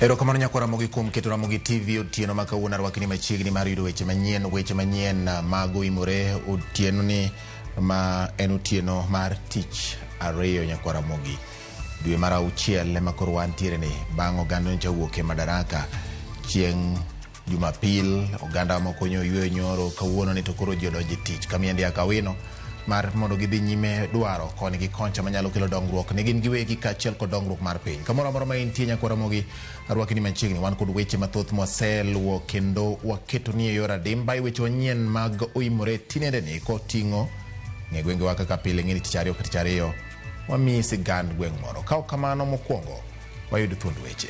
Erokamano nyakwa Ramogi kuom keto Ramogi TV otieno ma kawuono. Arwakni machiegni mar yudo weche manyien, weche manyien mago imore otieno ni ma en otieno mar tich ariyo, nyakwa Ramogi. Dwe mar auchiel ema koro wantiere ni bang' oganda nyocha wuok e madaraka chieng' Jumapil, oganda moko nyo yweyo nyoro, kawuono ni to koro ji odonjo e tich kamiendi akawino mar mondo gidhi nyime dwaro koni gi koncha manyalo kelo dongruok ne gin giwegi kaachiel kod dongruok mar piny. Kamoro amora ma intie, nyakwa Ramogi, arwaki ni machiegni. Wan kod weche mathoth mwaseluwo kendo waketo ni e yor adimba e weche manyien mag oimore tinende ni koting'o ng'e gwengewa kaka pile. Ng'e ni tich ariyo ka tich ariyo wamiyi sigand gweng' moro. Ka ok kamano, mokwongo wayud thuond weche.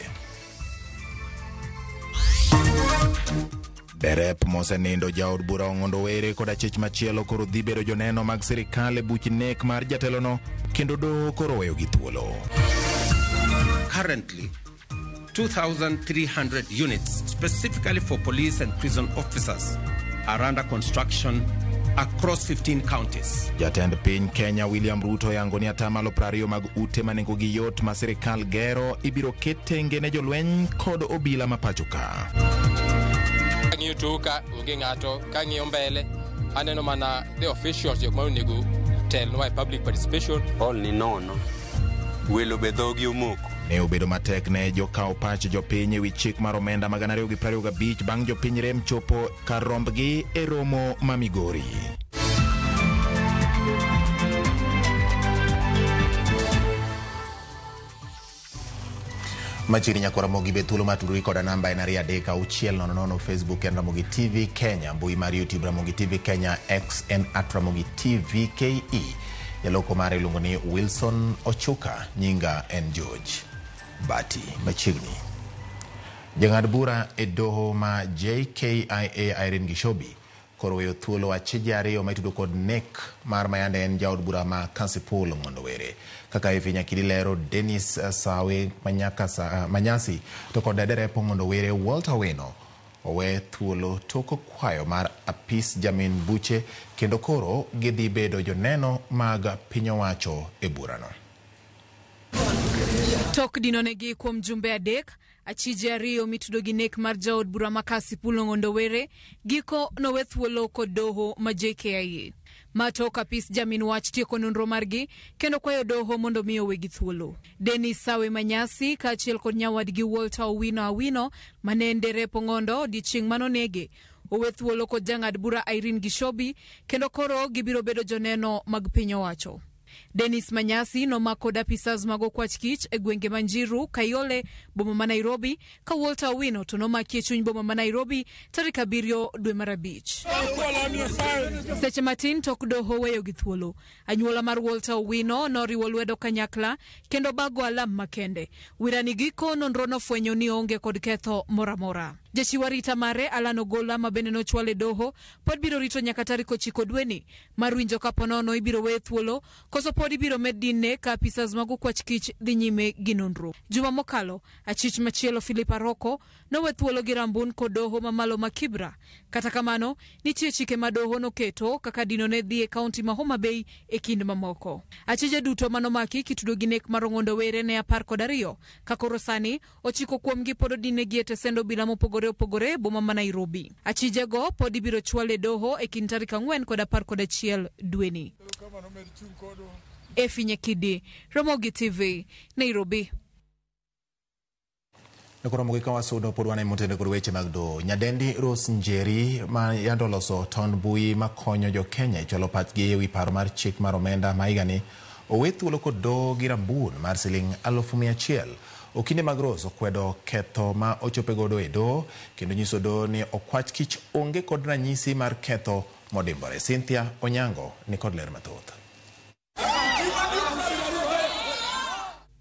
Derep mosenindo jaod bura Ong'ondo Were kod achich machielo koro dhi bedo joneno mag sirikal e buch nek mar jatelono, kendo doho koro weyogi thuolo. Currently, 2,300 units specifically for police and prison officers are under construction across 15 counties. Jatend piny Kenya William Ruto yango ni atamalo 20 mag ute ma nengogi yot ma sirikal gero ibiro ket tenge ne jolweny kod obila ma pacho ka. Kang'iyo toka, onge ng'ato. Kang'iyo mbele, aneno mana the officials, jok ma onego telnwa e public participation. Hall ni nono, welo be dhogi omoko. Ne obedo matek ne jokaw pach jopiny e wi chik mar omenda ma 2025 bang' jopiny rem chopo kar rombgi e romo ma Migori. Machiegni, nyakwa Ramogi, be thuolo mar tudori koda. Namba en 23600. Facebook en Ramogi TV Kenya, mbui mar YouTube Ramogi TV Kenya, X en @RamogiTVKE. Jaloko mare iluongo ni Wilson Ochuka, nyinga en George Bati. Machiegni, jang'ad bura e doho ma JKIA Irene Gishobi koro weyo thuolo achije ariyo ma itudo kod nek mar mayande en jaod bura ma Kasipul Ong'ondo Were. Kaka Efi Nyakidi lero, Dennis Sawe Manyasi to kod derep Ong'ondo Were Walter Owino owe thuolo tok kwayo mar apis jamin buche, kendo koro gidhi bedo joneno mag piny owacho e burano. Tok dinonegi kuom jumbe 3, achije ariyo mitudo gi nek mar jaod bura ma Kasipul Ong'ondo Were giko nowe thuolo kod doho ma JKIA. Ma tok apis jamin wach tieko nonro margi kendo kwayo doho mondo mi owegi thuolo. Dennis Sawe Manyasi kaachiel kod nyawadgi Walter Owino Awino mane en derep Ong'ondo odiechieng' manonege owe thuolo kod jang'ad bura Irene Gishobi, kendo koro gibiro bedo joneno mag piny owacho. Dennis Manyasi nomak kod apisas mag okwach kich e gwenge ma Njiru, Kayole, boma ma Nairobi, ka Walter Owino to nomaki e chuny boma ma Nairobi tarik 7 dwe mar 5. Seche matin tok doho weyo gi thuolo, anyuola mar Walter Owino noriwo lwedo kanyakla kendo bago alam makende. Wirani giko nonro nofwenyo ni oonge kod ketho moro amora. Jachiw arita mare Alan Ogola, ma bende nochwal e doho, pod biro rito nyaka tarik 9 dweni mar winjo kapo nono ibiro weye thuolo koso pod ibiro med dinne ka apisas mag okwach kich dhi nyime gi nonro. Juma mokalo, achich machielo Philip Aroko nowe thuolo gi rambun kod doho mamalo ma Kibra. Kata kamano, nitie chike ma doho noketo kaka dino ne dhi e kaunti ma Homa Bay e kind mamoko. Achije duto manomaki kitudo gi nek mar Ong'ondo Were ne 12, ka koro sani 9 kuomgi pod odinegi e tesend obila mopogore opogore e boma ma Nairobi. Achijego pod ibiro chwal e doho e kind tarik 4 kod 11 dweni. Efi Nyakidi, Ramogi TV, Nairobi. Koro ka wasudo pod wan e motende kod weche mag doho. Nyadendi Rose Njeri ma yando oloso tond mbui makonyo jo Kenya e chwalo pachgi ewi paro mar chik mar omenda ma higani owe thuolo kod doho gi rambun mar siling 100,000. Okinde mag Rose okwedo ketho ma ochope godo e doho kendo nyiso doho ni okwach kich onge kod ranyisi mar ketho modimbore. Cynthia Onyango ni kod ler mathoth.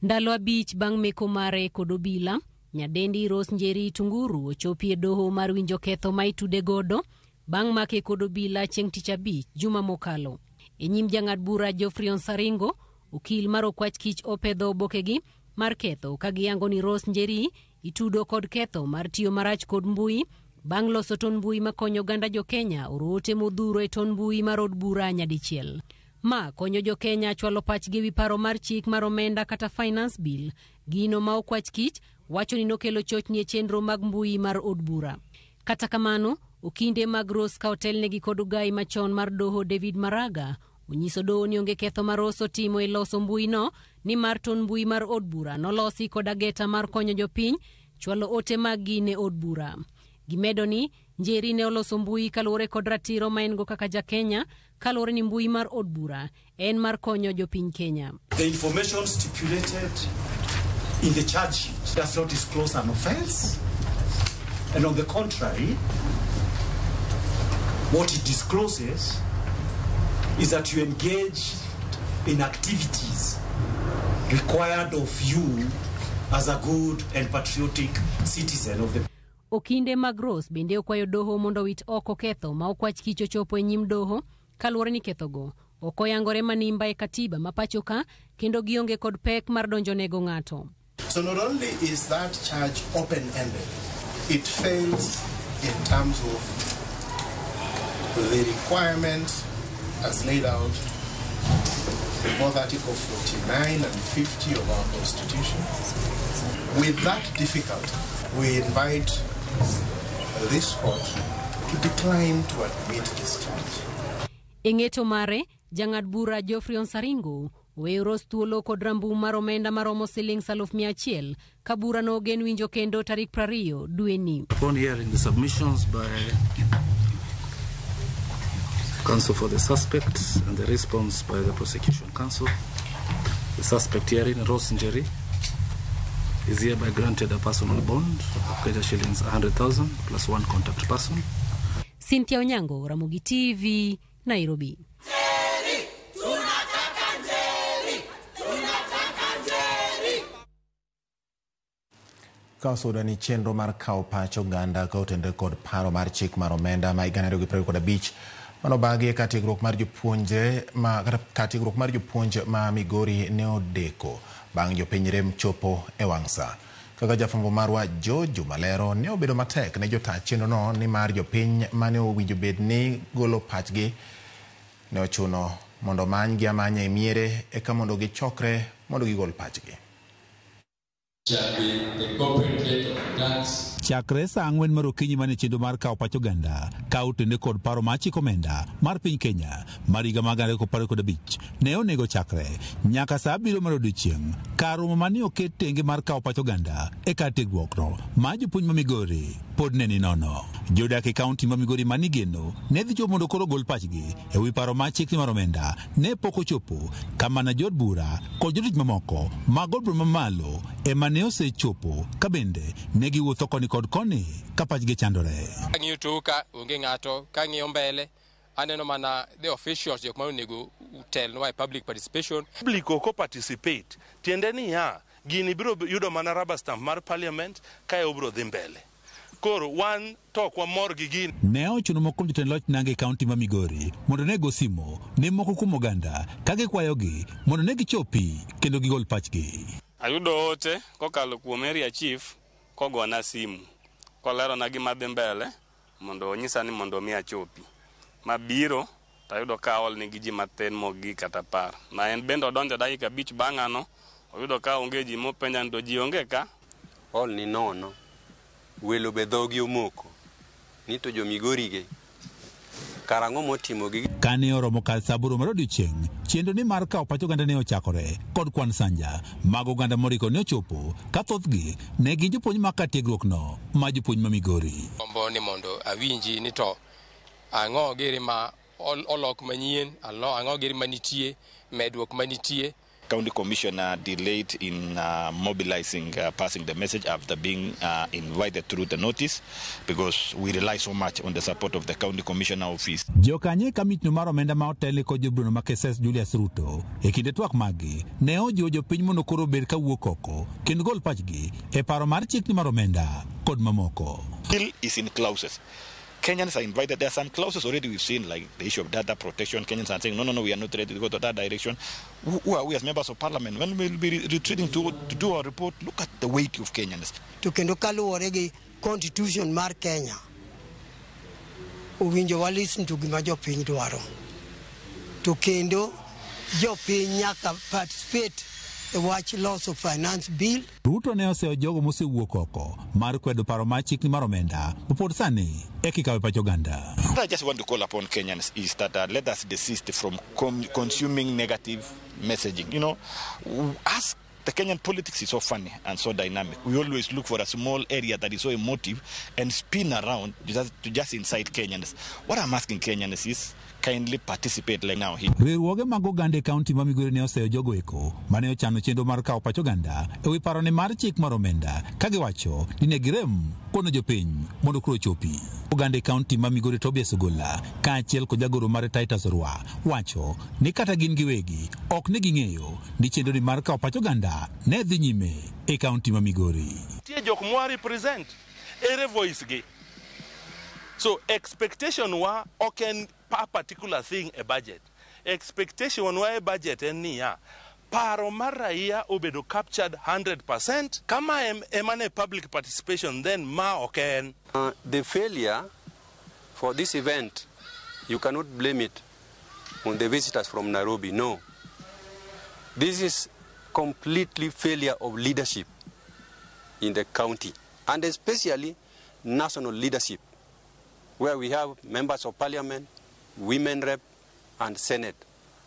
Ndalo 5 bang' meko mare kod obila, nyadendi Rose Njeri Tunguru ochopi e doho mar winjo ketho ma itude godo bang' make kod obila chieng' tich abich juma mokalo. E nyim jang'ad bura Geoffrey Onsaringo, okil mar okwach kich opedho obokegi mar ketho ka giyango ni Rose Njeri itudo kod ketho mar tiyo marach kod mbui bang' loso ton mbui makonyo oganda jo Kenya oro ote modhuro e ton mbui mar od bura nyadichiel. Ma konyo jo Kenya chwalo pachgi ewi paro mar chik mar omenda kata finance bill, gino ma okwach kich wacho ni nokelo chochni e chenro mag mbui mar od bura. Kata kamano, okinde mag Rose ka otelnegi kod ogai machon mar doho David Maraga onyiso doho ni onge ketho ma Rose otimo e loso mbuino nimar ton mbui mar od bura nolosi kod ageta mar konyo jopiny chwalo ote maggi ne od bura. Gimedo ni Njeri ne oloso mbui kaluwore kod ratiro ma en go kaka ja Kenya kaluwore ni mbui mar od bura en mar konyo jopiny Kenya. The information stipulated in the charge sheet does not disclose an offense, and on the contrary, what it discloses is that you engage in activities required of you as a good and patriotic citizen of the Okinde mag Rose bende okwayo doho mondo owit oko ketho ma okwach kich ochopo e nyim doho kaluwore ni kethogo ok oyangore manimba e katiba ma pacho ka kendo gionge kod pek mar donjonego ng'ato. So not only is that charge open-ended, it fails in terms of the requirements as laid out in both Article 49 and 50 of our Constitution. With that difficulty, we invite this court to decline to admit this charge. E ng'eto mare, jang'ad bura Geoffrey Onsaringo oweyo Rose thuolo kod rambum mar omenda maromo siling 100,000 ka bura no ogen winjo kendo tarik 20 dweni. Upon hearing the submissions by counsel for the suspect and the response by the prosecution counsel, the suspect herein, Rose Njeri, is hereby granted a personal bond of Kenya shillings 100,000 plus one contact person. Cynthia Onyango, Ramogi TV, Nairobi. Ka osudo ni chenro mar kawo pach oganda ka otenore kod paro mar chik mar omenda ma 2025 mano bagi ka tiegruok mar jopuonjre ma kata tiegruok mar jopuonj ma Migori ne odeko bang' jopiny rem chopo e wang' sa. Kaka jafwambo marwa Jojo Malero ne obedo matek ne jota chenrono nimar jopiny mane owinjo bed ni golo pachgi ne ochuno mondo manygi amanya e miere eka mondo gichokre mondo gigol pachgi. Chakre saa 4 mar okinyi mane chenro mar kawo pach oganda ka otenore kod paro mar chik omenda mar piny Kenya mar higa mar 2025 ne onego chakre nyaka saa 7 mar odiechieng' kar romo mane oket tenge mar kawo pach oganda e kar tiegruokno mar jopuonj ma Migori pod ne ni nono. Jodak e kaunti ma Migori mane igeno ne dhi chopo mondo koro ogol pachgi e wi paro mar chik mar omenda ne pok ochopo kamana jood bura kod jotich mamoko mag od bura mamalo ema ne osechopo ka bende ne giwuotho koni kod koni ka pachgi chandore. Kang'iyo toka onge ng'ato, kang'iyo mbele aneno mana the officials jok ma onego telnwa e public participation. Public ok participate tiende niya gini biro yudo mana rubber stamp mar parliament kae obiro dhi mbele. Koro wan to ok wamor gi gini. Ne ochuno moko kuom jotend loch nanga e kaunti ma Migori mondo ne go simo ne moko kuom oganda ka gikwayogi mondo ne gichopi kendo gigol pachgi. Ayudo ote kokalo kuom area chief kogona simu kolerona gima dhi mbele mondo onyisa ni mondo mi achopi. Mabiro tayudo ka aol nigi ji mathin mogik kata 10. Na en bende odonjo dakika 5 bang'ano oyudo ka onge ji mopenja ni to ji onge ka. Ol ni nono, welo be dhogi omoko, ni to jo Migori ge karang'o motimo gi. Kane oromo kar saa 8 mar odiechieng', chenro ni mar kawo pach oganda ne ochakore kod kwan sanja mag oganda moriko ne ochopo ka thothgi ne gin jopuonj mag kar tiegruokno ma jopuonj ma Migori. Gombo ni mondo awinji ni to ang'o giri ma olok manyien, ang'o giri manitie, medruok manitie. County Commissioner delayed in mobilizing, passing the message after being invited through the notice, because we rely so much on the support of the County Commissioner office. Jokanye kamitno mar omenda ma otelne kod jobrono ma Keses Julius Ruto e kinde twak maggi ne ojiwo jopiny mondo koro obed kawuok oko kendo gol pachgi e paro mar chikni mar omenda kod mamoko. Bill is in clauses. Kenyans are invited. There are some clauses already we've seen, like the issue of data protection. Kenyans are saying, no, no, no, we are not ready to go to that direction. Who are we as members of parliament? When we'll be retreating to do our report, look at the weight of Kenyans. To kendo kaluwore gi constitution mar Kenya, owinjo wa listen to gima jopiny dwaro. To kendo jopiny nyaka participate e wach loso finance bill. Ruto ne oseyo jogo mosewuok oko mar kwedo paro mar chikni mar omenda ma pod sani eka ikawo e pach oganda. What I just want to call upon Kenyans is that let us desist from consuming negative messaging. Ask the Kenyan politics is so funny and so dynamic. We always look for a small area that is so emotive and spin around to just incite Kenyans. What I'm asking Kenyans is kindly participate like now. Riwruoge mag oganda e kaunti ma Migori ne oseyo jogo eko mane ochano chenro mar kawo pach oganda e wi parone mar chik mar omenda ka giwacho ni ne girem kono jopiny mondo koro ochopi. Oganda e kaunti ma Migori Tobias Ogola kaachiel kod jagoro mare Titus Orwa wacho ni kata gin giwegi ok ne ging'eyo ni chenro ni mar kawo pach oganda ne dhi nyime e kaunti ma Migori. Nitie jok mwa represent, ere voice gi. So expectation wa ok en a particular thing e budget. Expectation wa e budget en niya, paro mar raia obedo captured 100%. Kama ema ne public participation, then ma ok en. The failure for this event, you cannot blame it on the visitors from Nairobi. No. This is completely failure of leadership in the county, and especially national leadership, where we have members of parliament, women rep, and senate.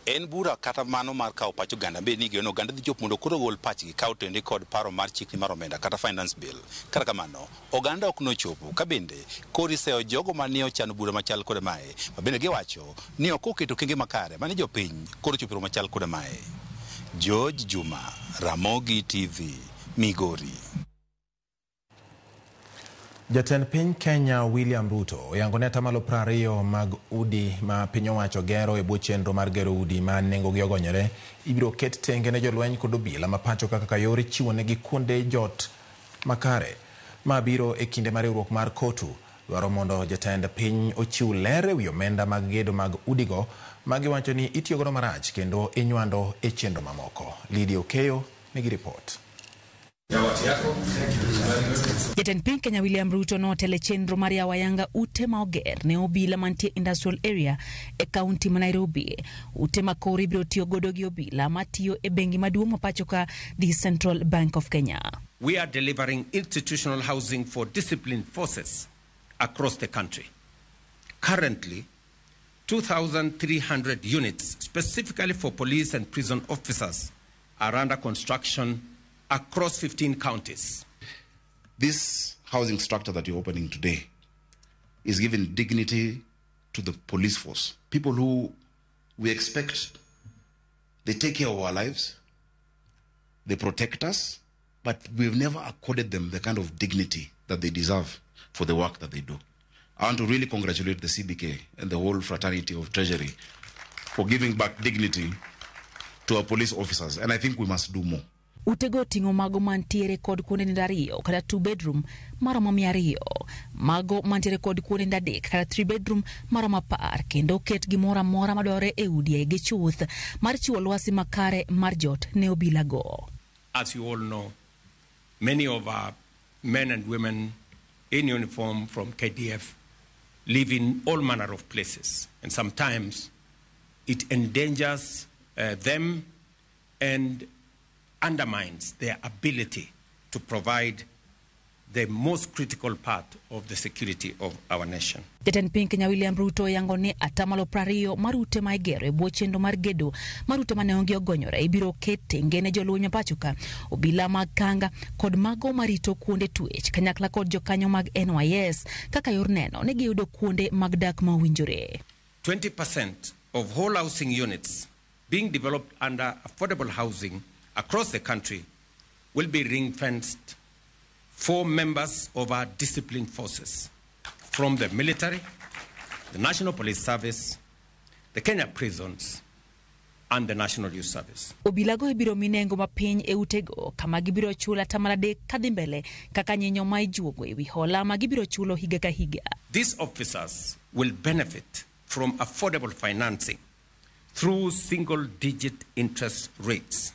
En bura kata mano mar kawo pach oganda bed ni geno oganda dhi chopo mondo koro ogol pachgi ka otende kod paro mar chikni mar omenda kata finance bill. Kata kamano, oganda ok nochopo ka bende koro iseyo jogo mane ochano bura machal kod mae, ma bende giwacho ni ok oketo okenge makare mane jopiny koro chopo e machal kod mae. George Juma, Ramogi TV, Migori. Jatend piny Kenya William Ruto oyango ne atamalo 20 mag udi ma piny owacho gero e bwo chenro mar gero udi ma nengogi ogonyore ibiro ket tenge ne jolweny kod obila ma pacho kaka yor chiwo negi kuonde jot makare. Ma biro e kinde ma riwruok mar KOTU dwaro mondo jatend piny ochiw ler ewi omenda mag gedo mag udigo ma giwacho ni itiyogodo marach kendo inywando e chenro mamoko. Lydia Okeyo nigi ripot. Jatend piny Kenya William Ruto notelo e chenro mar yawo ayanga ute ma oger ne obila mantie Industrial Area e kaunti ma Nairobi. Ute ma koro ibiro tiyo godo gi obila matiyo e bengi maduong' ma pacho ka, the Central Bank of Kenya. We are delivering institutional housing for disciplined forces across the country. Currently, 2,300 units specifically for police and prison officers are under construction across 15 counties. This housing structure that you're opening today is giving dignity to the police force. People who we expect, they take care of our lives, they protect us, but we've never accorded them the kind of dignity that they deserve for the work that they do. I want to really congratulate the CBK and the whole fraternity of Treasury for giving back dignity to our police officers, and I think we must do more. Utego oting'o mago mantiere kod kuonde nindo 2 kata 2 bedroom maromo 200, mago mantiere kod kuonde nindo 3 kata 3 bedroom maromo 10, kendo oket gimoro amora madwarore e udi eigi chuth mar chiwo lwasi makare mar jot ne obilago. As you all know, many of our men and women in uniform from KDF live in all manner of places, and sometimes it endangers them and undermines their ability to provide the most critical part of the security of our nation. Jatend piny Kenya William Ruto yango ni atamalo 20 mar ute ma igero e bwo chenro mar gedo mar ute mane onge ogonyore ibiro ket tenge ne jolweny ma pacho ka, obila mag kanga kod mago marito kuonde twech kanyakla kod jokanyo mag NYS kaka yor neno ne giyudo kuonde mag dak ma owinjore. 20% of whole housing units being developed under affordable housing across the country will be ring-fenced for members of our disciplined forces from the military, the National Police Service, the Kenya Prisons, and the National Youth Service. Obilago ibiro mi nengo mapiny e utego kama gibiro chulo atamalo 3 kadhi mbele kaka nyinyo ma ijuogo ewi hola ma gibiro chulo higa ka higa. These officers will benefit from affordable financing through single-digit interest rates,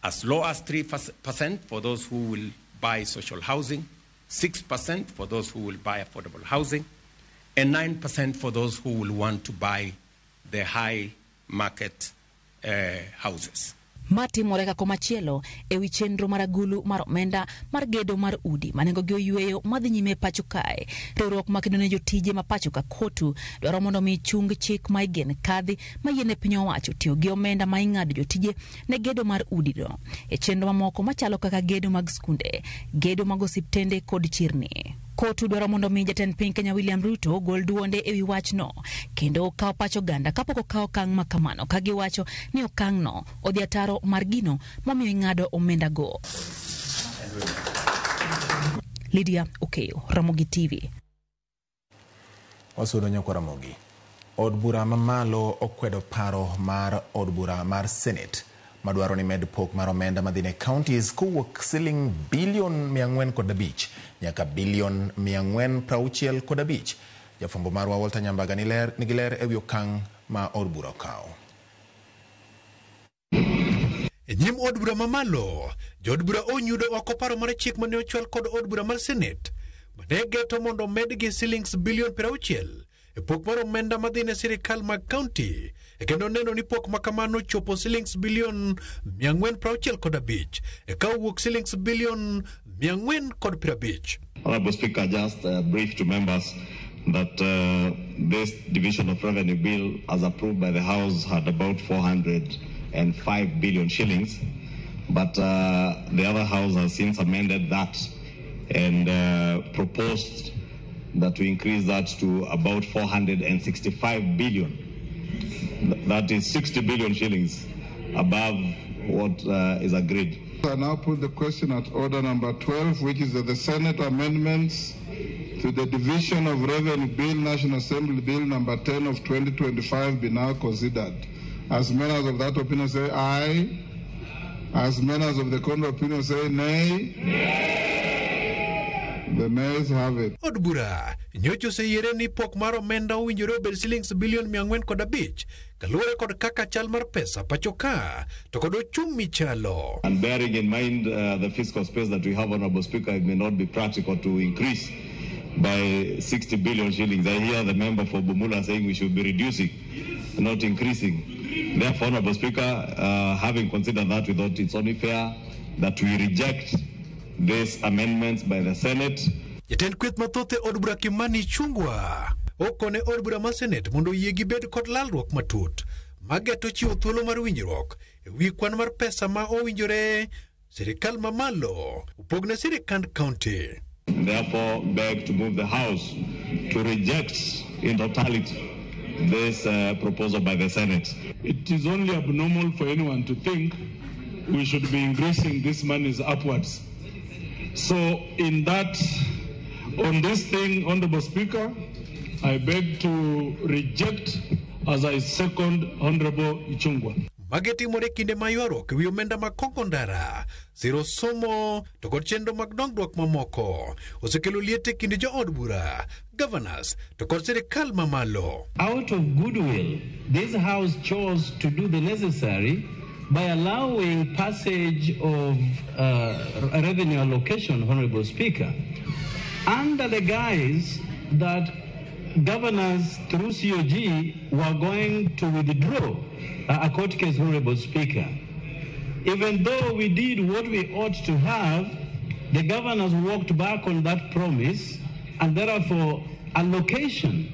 as low as 3% for those who will buy social housing, 6% for those who will buy affordable housing, and 9% for those who will want to buy the high market houses. Ma timore ka komachielo ewi chenro mar agulu mar omenda mar gedo mar udi ma nengogi oyweyo madhi nyime e pacho kae. Riwruok makedo ne jotije ma pacho ka KOTU dwaro mondo mi chung chik ma igen kadhi ma yiene piny owacho tiyo gi omenda ma ing'ado jotije ne gedo mar udi no e chenro mamoko machalo kaka gedo mag skunde, gedo mag osiptende kod chirni. KOTU dwaro mondo mi jatend piny Kenya William Ruto ogol duonde ewi wachno kendo okaw pach oganda kapok okawo okang' ma kamano ka giwacho ni okang'no odhi ataro mar gino momiyo ing'ado omendago. Lydia Okeyo, Ramogi TV. Wasudo nyakwa Ramogi. Od bura mamalo okwedo paro mar od bura mar Senate madwaro ni med pok mar omenda madhi ne counties kowuok siling bilion 405 nyaka bilion 465. Jafwambo marwa Walter Nyambaga nigi ler ewi okang' ma od bura okawo. E nyim od bura mamalo, jood bura onyudo oko paro mar chik mane ochwal kod od bura mar Senate mane geto mondo omedgi silings bilion 60 e pok mar omenda madhi ne sirikal mag kaunti e kendo neno ni pok makamano chopo silings bilion 465 e ka owuok silings bilion 450. Honorable Speaker, just brief to members that this division of revenue bill, as approved by the House, had about 405 billion shillings, but the other House has since amended that and proposed that we increase that to about 465 billion. That is 60 billion shillings above what is agreed. I now put the question at order number 12, which is that the Senate amendments to the Division of Revenue Bill, National Assembly Bill number 10 of 2025 be now considered. As members of that opinion say aye. As members of the contrary opinion say nay. The nays have it. Od bura nyocha oseyiere ni pok mar omenda owinjore obed silings bilion 405 kaluwore kod kaka chal mar pesa pacho ka to kod ochumi chalo. And bearing in mind the fiscal space that we have, Honorable Speaker, it may not be practical to increase by 60 billion shillings. I hear the member for Bumula saying we should be reducing, not increasing. Therefore, Honorable Speaker, having considered that, we thought it's only fair that we reject these amendments by the Senate. Jatend kweth mathoth e od bura Kimani Ichung'wah okone od bura mar Senate mondo oyie gibed kod lalruok matut mageto chiwo thuolo mar winjruok e wi kwan mar pesa ma owinjore sirikal mamalo opog ne sirikand kaunti. Therefore, beg to move the House to reject in totality this proposal by the Senate. It is only abnormal for anyone to think we should be increasing these monies upwards. So in that, on this thing, Honorable Speaker, I beg to reject as I second Honorable Ichung'wah. Magi timore kinde ma ywaruok ewi omenda mag kongo ndara, siro somo to kod chenro mag dongruok mamoko osekelo liet e kind jood bura, governors to kod sirikal mamalo. Out of goodwill, this House chose to do the necessary by allowing passage of revenue allocation, Honorable Speaker, under the guise that governors through COG were going to withdraw a court case, Honorable Speaker. Even though we did what we ought to have, the governors walked back on that promise, and therefore allocation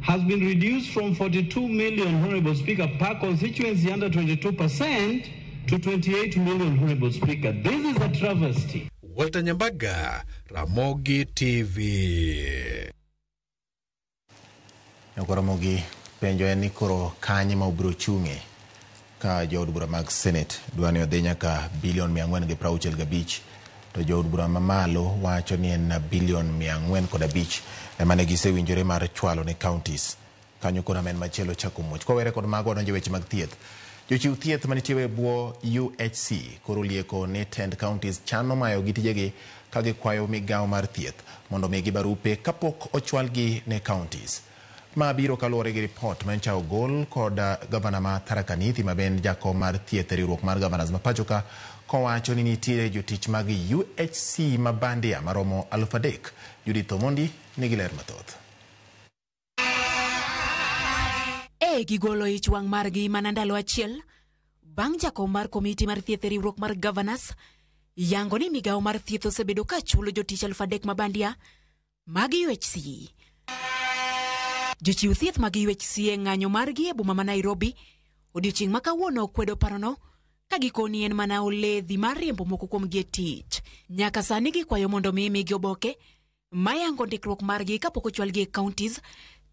has been reduced from 42 million, Honorable Speaker, per constituency under 22% to 28 million, Honorable Speaker. This is a travesty. Walter Nyambaga, Ramogi TV. Nyakwa Ramogi, penjo en ni koro kanye ma obiro chung'e ka jood bura mag Senate dwa ni odhi nyaka bilion 465 to jood bura mamalo wacho ni en bilion 405 ema ne gisewinjore mar chwalo ne counties. Kanyo koro amen machielo chako muoch. Kowere kod mago wadonjo e weche mag thieth. Jochiw thieth manitie e bwo UHC koro lieko ni tend counties chano mayo gi tijegi ka gikwayo migawo mar thieth mondo omigi barupe kapok ochwalgi ne counties. Ma biro kaluwore gi ripot manyocha ogol kod gavana ma Tharaka Nithi ma ben jakom mar thieth e riwruok mar governors ma pacho ka kowacho ni nitiere jotich mag UHC ma bandia maromo 3,000. Judith Omondi nigi ler mathoth. E gigolo ich wang' margi mana ndalo achiel Bang' jakom mar komiti mar thieth e riwruok mar Governors yango ni migawo mar thieth osebedo ka chulo jotich 3,000 mabandia mag UHC. Jochiw thieth mag UHC e ng'anyo margi e boma ma Nairobi odiochieng' ma kawuono okwedo parono ka gikoni en mana oledhi mar riembo moko kuomgi e tich. Nyaka sani gikwayo mondo mi migi oboke mayango ndikruok margi kapok ochwalgi e counties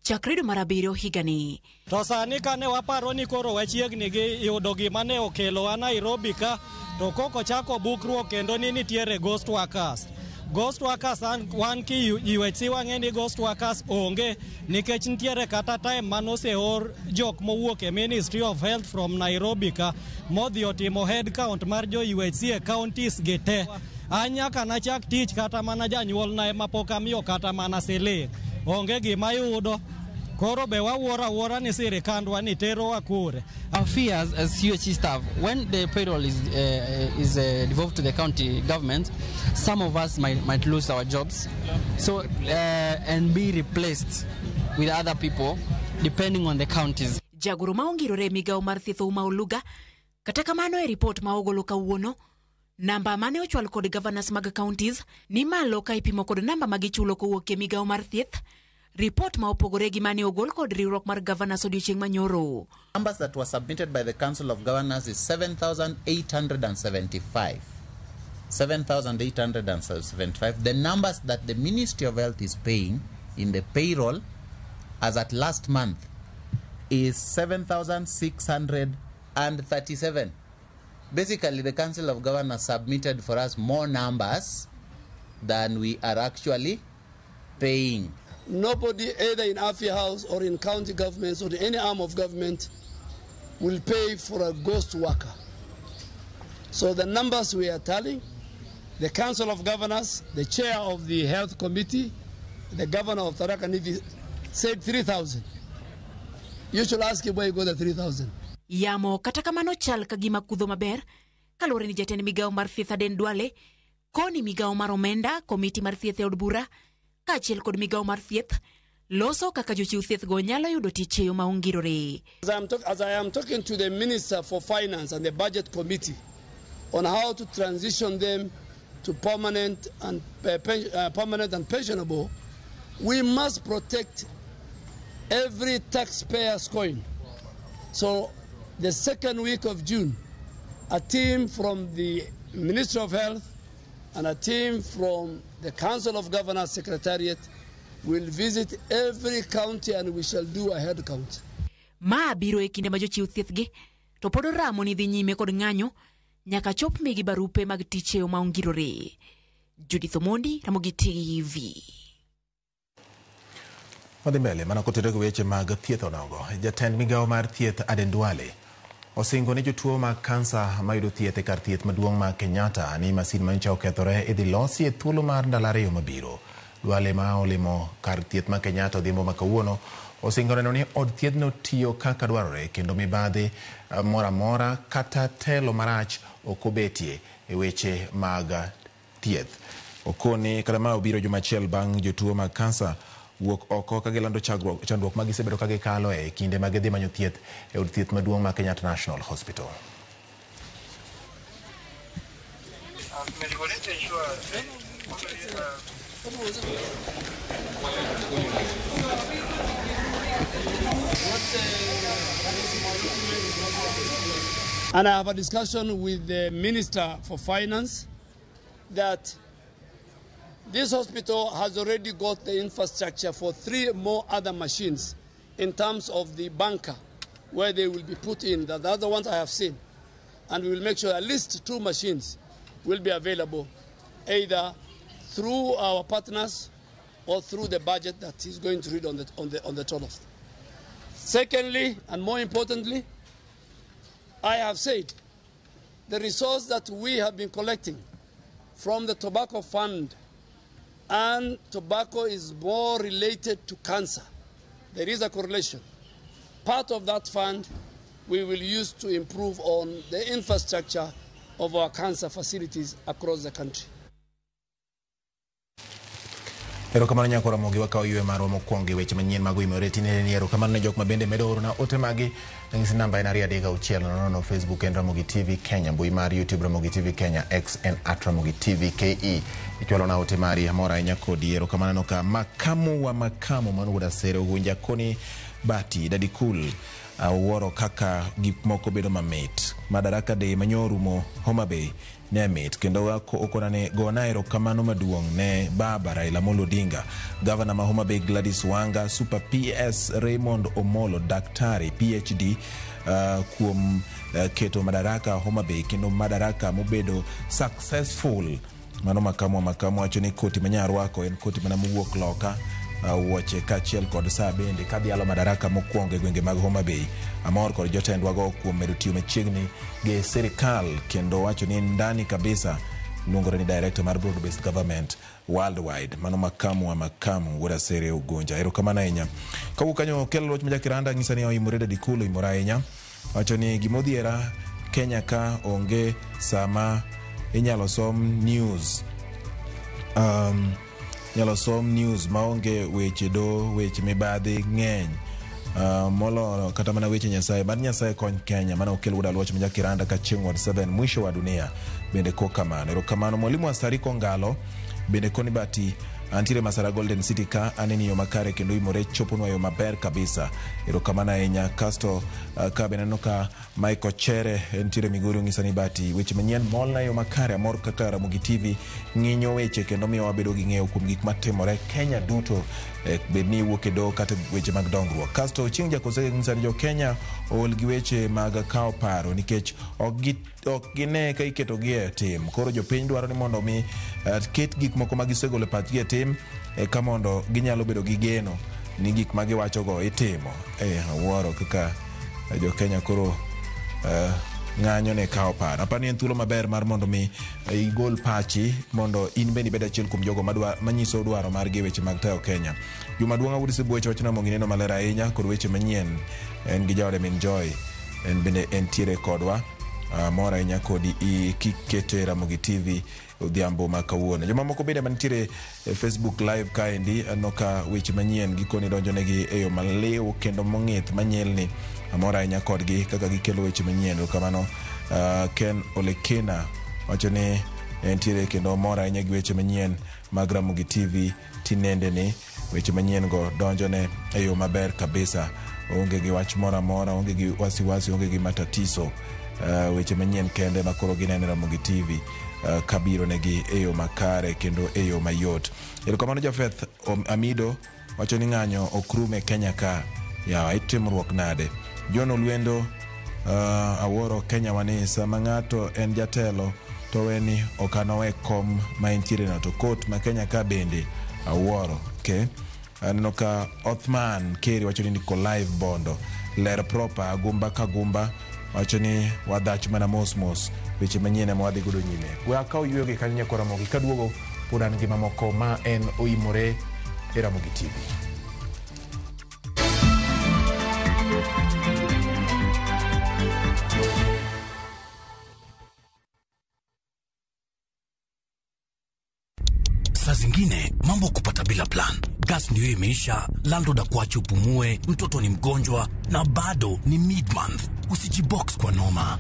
chakre dwe mar abiriyo higani. To sani kane waparo ni koro wachiegni gi yudo gima ne okelowa Nairobi ka, to koko chako bukruok kendo ni nitiere ghost workers. Ghost workers wan ki UHC wang'e ni ghost workers onge nikech nitiere kata time manoseor jok mowuok e Ministry of Health from Nairobi ka modhi otimo head count mar jo UHC e counties gi te. An nyaka nachak tich kata mana janyuolna ema pok amiyo kata mana siling. Onge gima yudo. Koro be wawuoro awuora ni sirikandwa ni terowa kure. Our fears as UHC staff, when the payroll is devolved to the county government, some of us might lose our jobs, so and be replaced with other people depending on the counties. Jagoro ma ongirore e migawo mar thieth Ouma Oluga, kata kamano e ripot ma ogolo kawuono, namba mane ochwal kod governors mag counties ni malo ka ipimo kod namba ma gichulo kowuok e migawo mar thieth. Ripot ma opogore gi mane ogol kod riwruok mar governors odiochieng' manyoro. Numbers that were submitted by the Council of Governors is 7,875. 7,875. The numbers that the Ministry of Health is paying in the payroll as at last month is 7,637. Basically, the Council of Governors submitted for us more numbers than we are actually paying. Nobody, either in Afia House or in county governments or any arm of government, will pay for a ghost worker. So the numbers we are tallying, the Council of Governors, the chair of the Health Committee, the governor of Tharaka Nithi said 3,000. You should ask him where you got the 3,000. Yamo kata kamano chal ka gima kudho maber kaluwore ni jatend migawo mar thieth Aden Duale koni migawo mar omenda, komiti mar thieth e od bura kaachiel kod migawo mar thieth loso kaka jochiw thieth go nyalo yudo tich e yo ma ongirore. As I am talking to the Minister for Finance and the Budget Committee on how to transition them to permanent and pensionable, we must protect every taxpayer's coin. So the second week of June, a team from the Ministry of Health and a team from the Council of Governors Secretariat will visit every county and we shall do a head count. Ma biro e kinde ma jochiw thieth gi to pod oramo ni dhi nyime kod ng'anyo nyaka chop migi barupe mag tich e yo ma ongirore. Judith Omondi, Ramogi TV. Wadhi mbele mana kotenore gi weche mag thieth onogo. Jatend migawo mar thieth Aden Duale osingo ni jotuo mag kansa mayudo thieth e kar thieth maduong' ma Kenyatta ni masin manyocha okethore idhi losi e thuolo mar ndalo 2 mabiro. Duale ma olimo kar thieth ma Kenyatta odhiambo ma kawuono osingo neno ni od thiethno tiyo kaka dwarore kendo mibadhi moro amora kata telo marach ok obetie e weche mag thieth. Okoni kata ma obiro juma achiel bang' jotuo mag kansa wuok oko ka gilando chandruok ma gisebedo ka gikalo e kinde ma gidhi manyo thieth e od thieth maduong' ma Kenyatta National Hospital. And I have a discussion with the Minister for Finance that this hospital has already got the infrastructure for 3 more other machines in terms of the bunker where they will be put in. The other ones I have seen. And we will make sure at least 2 machines will be available, either through our partners or through the budget that he's going to read on the 12th. Secondly, and more importantly, I have said the resource that we have been collecting from the tobacco fund, and tobacco is more related to cancer. There is a correlation. Part of that fund we will use to improve on the infrastructure of our cancer facilities across the country. Erokamano nyako Ramogi, wakawo ywe marwa mokwongo e weche manyien mag Oimore tinende ni. Erokamano ne jok ma bende medo orona ote magi. Nang'isi namba en 23600. Facebook en Ramogi TV Kenya, mbui mar YouTube Ramogi TV Kenya, X en @RamogiTVKE. Ichwalona ote mari, amor ahinya kodi. Erokamano no ka makamu wa makamu mano wuod Asere Ogunja koni bati Daddy Cool awuoro kaka gik moko bedo mamit. Madaraka Day manyorumo Homa Bay ne mit kendo okona ni gona erokamano maduong' ne baba Raila Amolo Odinga, Gavana ma Homa Bay Gladys Wanga, Super PS Raymond Omolo, Daktari PhD kuom keto Madaraka Homa Bay kendo Madaraka mobedo successful. Mano makamu makamu wacho ni koti manyarwako en koti mana mowuok loka, wuoche kaachiel kod saa bende kadhialo Madaraka mokwongo e gwenge mag Homa Bay. Amor kod jotendwago kuom medo tiyo machiegni gi sirikal kendo wacho ni ndani kabisa luongore ni director mar broad based government worldwide. Mano makamu wa makamu wuod Asere Ugunja, erokamano ahinya. Kawuok kanyo kel loch ma Jakiranda ng'isa ni oimore Daddy Cool oimore ahinya. Wacho ni gimodhiera Kenya ka onge sama inyalo som news, inyalo som news maonge weche do weche mibadhi ng'eny moloyo kata mana weche Nyasaye mar Nyasaye kony Kenya. Mano okel wuod Aluoch ma Jakiranda ka chieng' ward 7 mwisho wa dunia bende ko kamano. Erokamano mwalimu Asariko Ngalo bende koni bati antiere Masara Golden City ka aneni yo makare kendo imore choponwa yo maber kabisa. Erokamano ahinya. Kasto ka bende aneno ka Michael Chere entiere Migori ong'isa ni bati weche manyien molna yo makare. Amor kaka Ramogi TV ng'inyo weche kendo miyo wabedo gi ng'eyo kuom gik matimore Kenya duto, bed ni iwuok e doho kata weche mag dongruok. Kasto chieng' Jakosege ng'isa ni jo Kenya ool gi weche mag kawo paro nikech ok gine ka iketogi e tim. Koro jopiny dwaro ni mondo mi ket gik moko ma gisegolo e pachgi e tim eka mondo ginyalo bedo gi geno ni gik ma giwachogo itimo. Awuoro kaka jo Kenya koro ng'anyo ne kawo paro. Aparo ni en thuolo maber mar mondo mi igol pachi mondo in bende ibed achiel kuom jogo manyiso dwaro margi e weche mag tayo Kenya. Juma duong' Awudi Sibuoche wacho Ramogi neno maler ahinya kod weche manyien. En gi jaode min Joy, en bende entiere kodwa. Mor ahinya kodi kikete Ramogi TV odhiambo ma kawuono. Jomamoko bende mantiere e Facebook live kaendi aneno ka weche manyien gikoni donjonegi e yo maliw kendo mong'ith manyilni. Amor ahinya kodgi kaka gikelo weche manyien. Erokamano. Ken Olekina wacho ni entiere kendo mor ahinya gi weche manyien mag Ramogi TV tinende ni weche manyien go donjone e yo maber kabisa. Onge gi wach moro amora, onge gi wasiwasi, onge gi matatiso. Weche manyien kende ma koro gineno e Ramogi TV kabiro negi e yo makare kendo e yo mayot. Erokamano. Jafeth Amido wacho ni ng'anyo ok rum e Kenya ka. Yawa itimruok nade? John Olwendo, awuoro Kenya wani sama ng'ato en jatelo to weni ok anowe kom ma entiere no to kot ma Kenya ka bende awuoro. Okay. Aneno ka Othman Keri wacho ni niko live Bondo. Ler proper agumba ka gumba wacho ni wadhach mana mos mos weche manyien ema wadhi godo nyime. We akaw yweyo gi kanyo nyakwa Ramogi kaduogo pod an gi mamoko ma en oimore e Ramogi TV. Saa zingine mambo kupata bila plan. Gas ndio imeisha, landlord akuache upumue, mtoto ni mgonjwa na bado ni mid month. Usijibox kwa noma.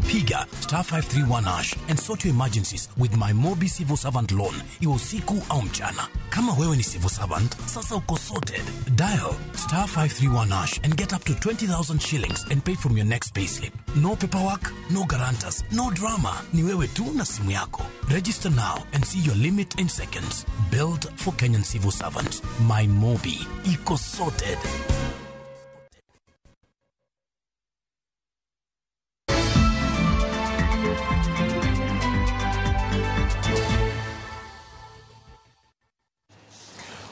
Piga *531# and sort your emergencies with my Mobi Civil Servant Loan, iwe usiku au mchana. Kama wewe ni civil servant, sasa uko sorted. Dial *531# and get up to 20,000 shillings and pay from your next payslip. No paperwork, no guarantors, no drama. Ni wewe tu na simu yako. Register now and see your limit in seconds. Built for Kenyan civil servants. My Mobi. Iko sorted.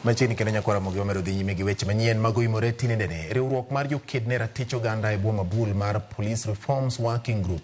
Machiegni kendo nyakwa Ramogi wamedo dhi nyime gi weche manyien mag oimore tinendene. Riwruok mar joked ne ratich oganda e bwo mabul mar Police Reforms Working Group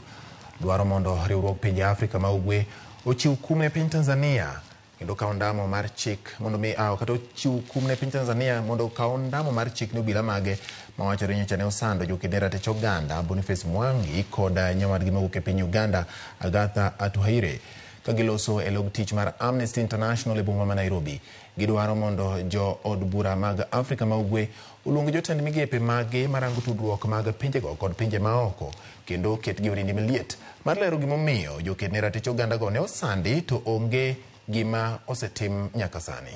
dwaro mondo riwruok pinje Afrika ma Ugwe ochiw kum ne piny Tanzania kendo kawo ndamo mar chik mondo mi kata ochiw kum ne piny Tanzania mondo okaw ndamo mar chik ne obila mage mawachore nyocha ne osando joked ne ratich oganda Boniface Mwangi kod nyawadgi mawuok e piny Uganda Agatha Atuhaire. ka giloso e log tich mar Amnesty International e boma ma Nairobi. Gidwaro mondo jo od bura mag Afrika ma Ugwe oluong jotend migepe maggi marango tudruok mag pinjego kod pinje maoko kendo oketgi orindi maliet mar lero gimomiyo joked ne ratich ogandago ne osandi to onge gima osetim nyaka sani.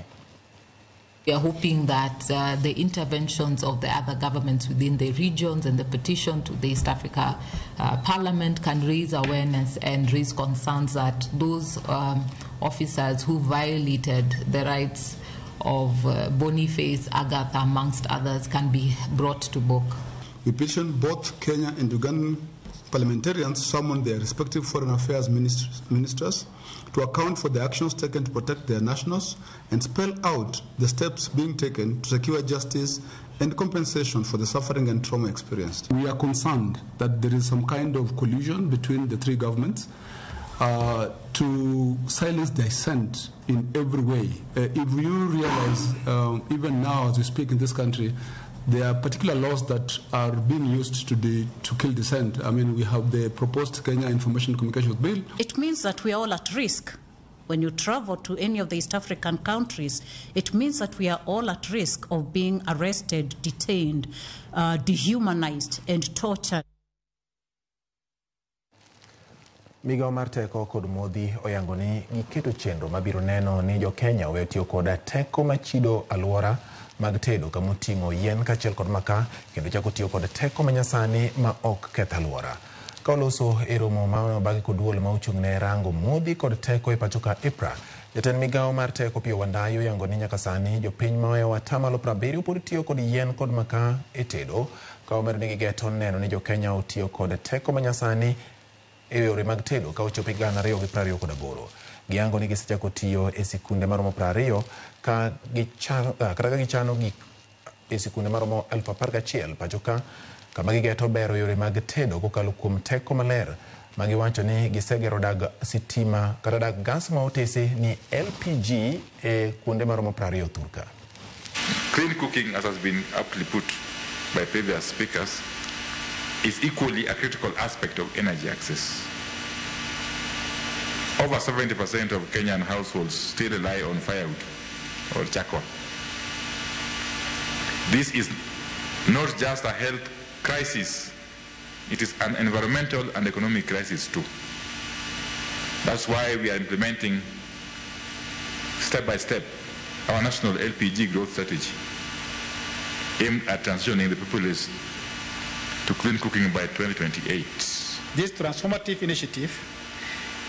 We are hoping that the interventions of the other governments within the regions and the petition to the East Africa Parliament can raise awareness and raise concerns that those officers who violated the rights of Boniface, Agatha, amongst others, can be brought to book. We petition both Kenya and Ugandan parliamentarians summon their respective foreign affairs ministers to account for the actions taken to protect their nationals and spell out the steps being taken to secure justice and compensation for the suffering and trauma experienced. We are concerned that there is some kind of collusion between the three governments to silence dissent in every way. If you realize, even now as we speak in this country, there are particular laws that are being used to kill dissent. I mean, we have the proposed Kenya Information Communications Bill. It means that we are all at risk. When you travel to any of the East African countries, it means that we are all at risk of being arrested, detained, dehumanized, and tortured. Migawo mar teko kod modhi oyango ni giketo chenro mabiro neno ni jo Kenya oweyo tiyo koda teko machido alwora mag tedo kamoting'o yien kaachiel kod makaa kendo chako tiyo kod teko manyasani ma ok keth alwora. Ka oloso e romo ma obagi kod duol ma ochung' ne rango modhi kod teko e pacho ka EPRA, jatend migawo mar teko Opiyo Wandayi oyango ni nyaka sani jopiny maohewo atamalo 70 pod tiyo kod yien kod makaa e tedo, ka omedo ni gigeto neno ni jo Kenya otiyo kod teko manyasani e yore mag tedo ka ochopo 2028. Giyango ni gisechako tiyo e sikunde maromo 20 ka gichano gik e sikunde maromo 11,000 pacho ka kama gigeto bero yore mag tedo kokalo kuom teko maler ma giwacho ni gisegero dag sitima kata dag gas ma otese ni LPG e kuonde maromo 20 thurka. Clean cooking, as has been aptly put by previous speakers, is equally a critical aspect of energy access. Over 70% of Kenyan households still rely on firewood or charcoal. This is not just a health crisis, it is an environmental and economic crisis too. That's why we are implementing step by step our national LPG growth strategy aimed at transitioning the populace to clean cooking by 2028. This transformative initiative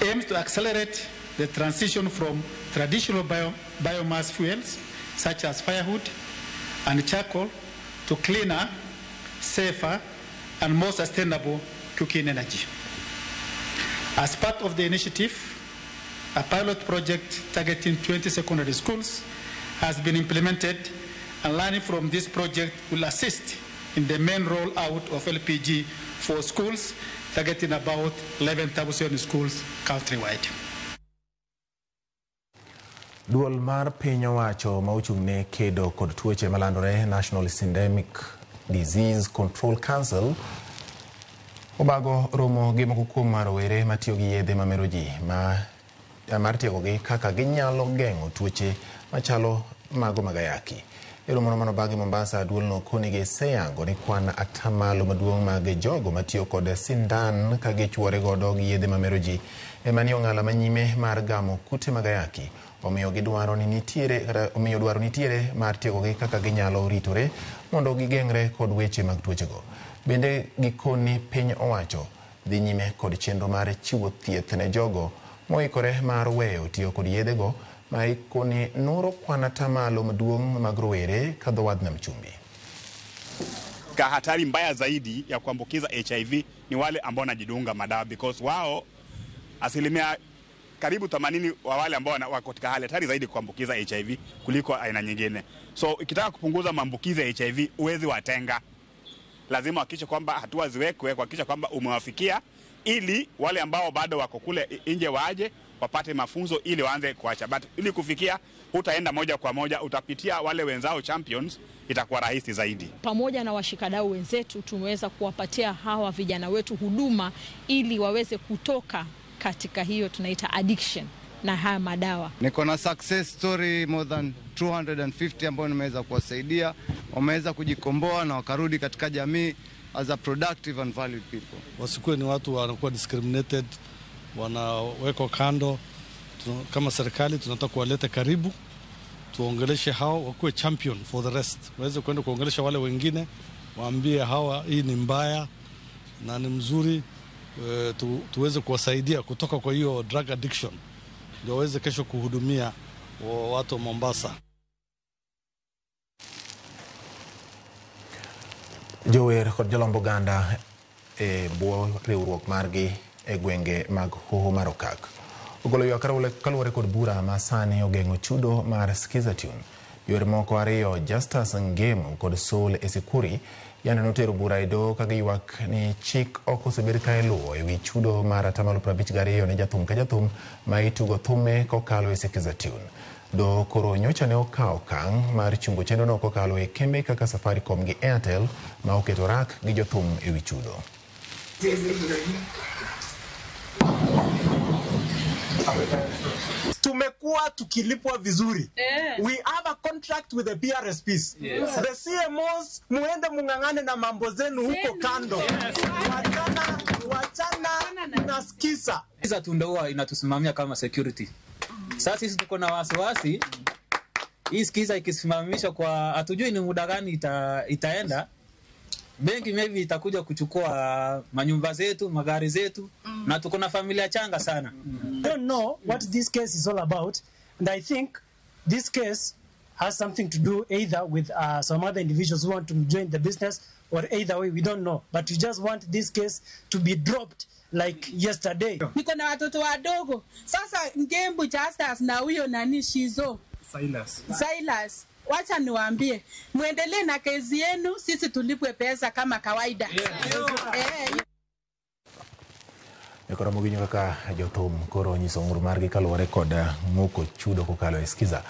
aims to accelerate the transition from traditional biomass fuels such as firewood and charcoal to cleaner, safer, and more sustainable cooking energy. As part of the initiative, a pilot project targeting 20 secondary schools has been implemented, and learning from this project will assist in the main rollout of LPG for schools, targeting about 11,000 schools countrywide. Duol mar piny owacho ma ochung' ne kedo kod tuoche malandore National Syndemic Disease Control Council obago romo gi moko kuom rowere matiyo gi yedhe mamero ji mar tiegogi kaka ginyalo geng'o tuoche machalo mago mag ayaki. E romono manobagi Mombasa, duolno koni giseyango ni kwan atamalo maduong' mag jogo matiyo kod sindan ka gichuore godo gi yedhe mamero ji ema ni ong'ala manyime mar gamo kute mag ayaki. Omiyo gidwaro ni nitiere omiyo dwaro nitiere mar tiegogi kaka ginyalo ritore mondo gigeng're kod weche mag tuochego. Bende gikoni piny owacho dhi nyime kod chenro mar chiwo thieth ne jogo moikore mar weyo tiyo kod yedhego ma ikoni nuro kwan atamalo maduong' mag rowere kadho wadh nam chumbi. Ka hatari mbaya zaidi ya kuambukiza HIV ni wale ambao wanajidunga madawa, because wao asilimia karibu 80 wa wale ambao wako katika hali hatari zaidi kuambukiza HIV kuliko aina nyingine. So ukitaka kupunguza maambukizi ya HIV huwezi watenga. Lazima uhakikishe kwamba hatua ziwekwe kuhakikisha kwamba umewafikia, ili wale ambao bado wako kule nje waje wapate mafunzo ili waanze kuacha. But ili kufikia hutaenda moja kwa moja, utapitia wale wenzao champions, itakuwa rahisi zaidi. Pamoja na washikadau wenzetu tumeweza kuwapatia hawa vijana wetu huduma ili waweze kutoka katika hiyo tunaita addiction. na haya madawa. Niko na success story more than 250 ambao nimeweza kuwasaidia, wameweza kujikomboa na wakarudi katika jamii as a productive and valued people. Wasikuwe ni watu wanakuwa discriminated, wanawekwa kando. Kama serikali tunataka kuwaleta karibu, tuongeleshe hao, wakuwe champion for the rest, waweze kwenda kuongelesha wale wengine, waambie hawa hii ni mbaya na ni mzuri, tuweze kuwasaidia kutoka kwa hiyo drug addiction, ndio waweze kesho kuhudumia watu wa Mombasa. Jower kod jolomb oganda e bwo riwruok margi e gwenge mag Hoho mar Okak ogolo ywak kaluwore kod bura ma sani ogeng'o chudo mar Skiza Tune. Yore moko ariyo, Justus Ngemu kod Saul Esikuri, yande notero bura e doho ka giywak ni chik ok osebed ka iluwo e wi chudo mar 52% ne jathum ka jathum ma itugo thume kokalo e Skiza Tune. Doho koro nyocha ne okawo okang' mar chungo chenrono kokalo e kembe kaka Safaricom gi Airtel ma oketo rak gi jothum e wi chudo. Tumekuwa tukilipwa vizuri. We have a contract with the PRSPs. Yes. The CMOs, muende mung'ang'ane na mambo zenu huko kando. Yes. Wachana na Skiza. Skiza tu ndio inatusimamia kama security. Sasa sisi tuko na wasiwasi hii Skiza ikisimamishwa kwa hatujui ni muda gani itaenda. Benki maybe itakuja kuchukua manyumba zetu, magari zetu, na tuko na familia changa sana. I don't know what this case is all about, and I think this case has something to do either with some other individuals who want to join the business, or either way we don't know, but we just want this case to be dropped like yesterday. Niko na watoto wadogo. Sasa Ngembu Justus na huyo nani Shizo Silas, wacha niwaambie, muendelee na kesi yenu, sisi tulipwe pesa kama kawaida. Koro moginyo kaka jothum koro nyiso ng'ur margi kaluwore kod ng'uko chudo kokalo e Skiza.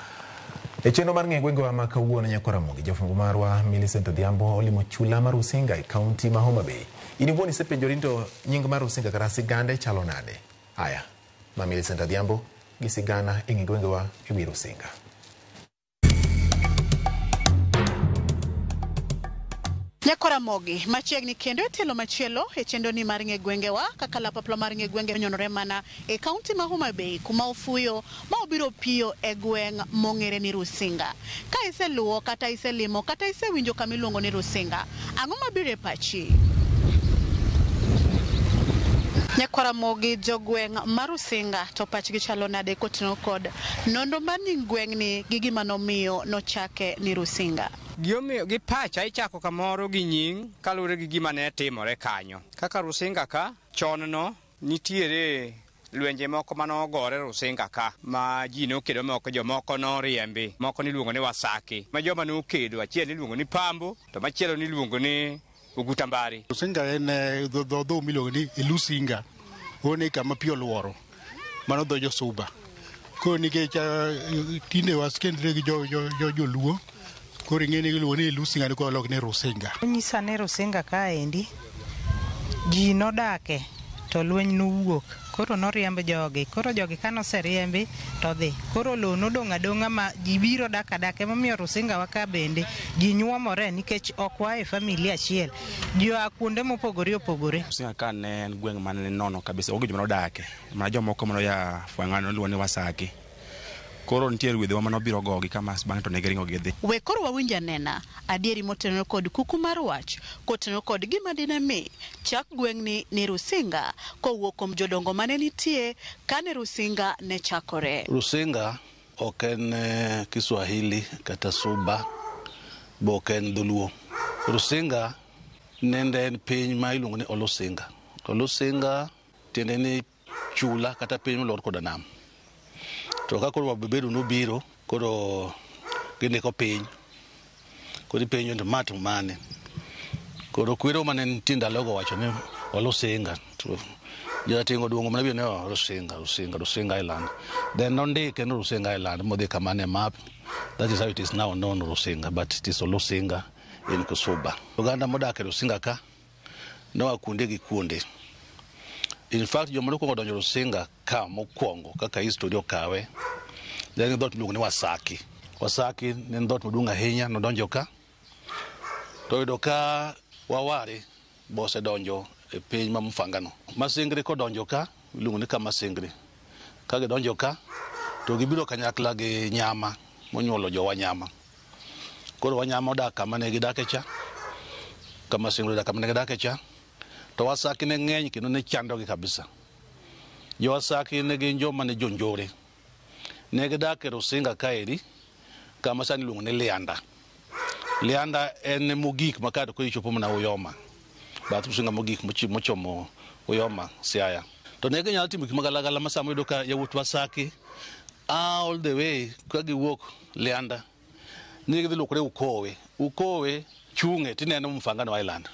E chenro mar ng'e gwengewa ma kawuono nyakora Ramogi, jafwambo marwa Millicent Odhiambo olimo chula mar Rusinga e kaunti ma Homa Bay. In iwuon isepenjori ni to nying mar Rusinga kata sigande chalo nade? Aya, ma Millicent Odhiambo gi sigana e ng'e gwengewa e wi Rusinga. Nyakora Ramogi machiegni kendo e telo machielo e chenro ni mar ng'e gwengewa kaka lapaplo mar ng'e gwenge onyonore mana e kaunti ma Homa Bay kuma ofuyo ma obiro piyo e gweng' mong'ere ni Rusinga. Ka iseluwo kata iselimo kata isewinjo kama iluongo ni Rusinga, ang'o mabiro e pachi? Nyakwara Ramogi, jogweng' mar Rusinga to pachgi chalo nade kotingo kod nonro mar nying gweng'ni gi gima nomiyo nochake ni Rusinga? Giomiyo gi pacha ichako kamoro gi nying kaluwore gi gima ne timore kanyo. Kaka Rusinga ka chon no nitiere lwenje moko manogore Rusinga ka ma ji nokedo moko, jomoko noriembi, moko niluongo ni Wasaki, ma joma nokedo achiel niluongo ni Pambo to machielo niluongo ni Ogutambari. Rusinga en dho miluongo ni Lusinga, one kama pi oluoro, mano dho jo-Suba. Koro nikech tinde waskendre gi joluo, koro ing'e ni iluongo ni Lusinga ni koro olok ni Rusinga. Onyisa ni Rusinga kaendi ji nodake to lweny nowuok, koro noriemb jogi, koro jogi kanoseriembi to dhi, koro lowo nodong' adong'a ma ji biro dak adaka. Emomiyo Rusinga wa ka bende ji nyuomore nikech ok waa e familia achiel, ji oa kuonde mopogore opogore. Rusinga ka ne en gweng' mane nono kabisa, onge joma nodake, mana jomoko manoya Fwang'ano niluongo ni Wasaki. Koro nitie ruedhiwa manobiro gogi kama bang'e to ne giringo gidhi. We koro wawinj anena adieri motenore kod kuku mar wach kotenore kod gima dine mi chak gweng'ni ni Rusinga kowuok kuom jodongo mane nitie kane Rusinga ne chakore. Rusinga ok en Kiswahili kata Suba, bo ok en Dholuo. Rusinga nende en piny ma iluongo ni Olusinga. Olusinga tiende ni chula kata piny molor koda nam. To ka koro wabeberu nobiro, koro gindiko piny, koro ipenjo ni ma to mane. Koro kwero mane nitie ndalogo wacho ni Olusinga. To jarateng' oduongo mana biro ni Rusinga, Rusinga, Rusinga Island. Then nondike ni Rusinga Island modhi kamano e map. That is how it is now known Rusinga, but it is Olusinga in Kusuba. Oganda modak e Rusinga ka noa kuonde gi kuonde. In fact, joma nokwongo donjo Rusinga ka mokwongo kaka history okawe ne en dhoot miluongo ni Wasaki. Wasaki ne en dhoot maduong' ahinya, nodonjo ka to oyudo ka Wawari be osedonjo e piny ma Mfangano. Masingri kodonjo ka iluongo ni Kamasingri. Ka gidonjo ka to gibiro kanyakla gi Nyama monyuolo jo Wanyama. Koro Wanyama odak kama ne gidake cha, Kamasingri odak kama ne gidake cha, to Wasaki ne ng'eny kendo ne chandogi kabisa. Jo Wasaki ne gin joma ne jonjore. Ne gidak e Rusinga kaeri kama sani iluongo ni Lianda. Lianda en mogik ma kato koro ichopo mana Uyoma. Bath Rusinga mogik mochomo Uyoma, Siaya. To ne ginyalo timo gik magalagala ma sama iyudo ka yawuot Wasaki all the way ka giwuok Lianda ni gidhi luokore Ukowe. Ukowe chung'e tineno Mfangano Island.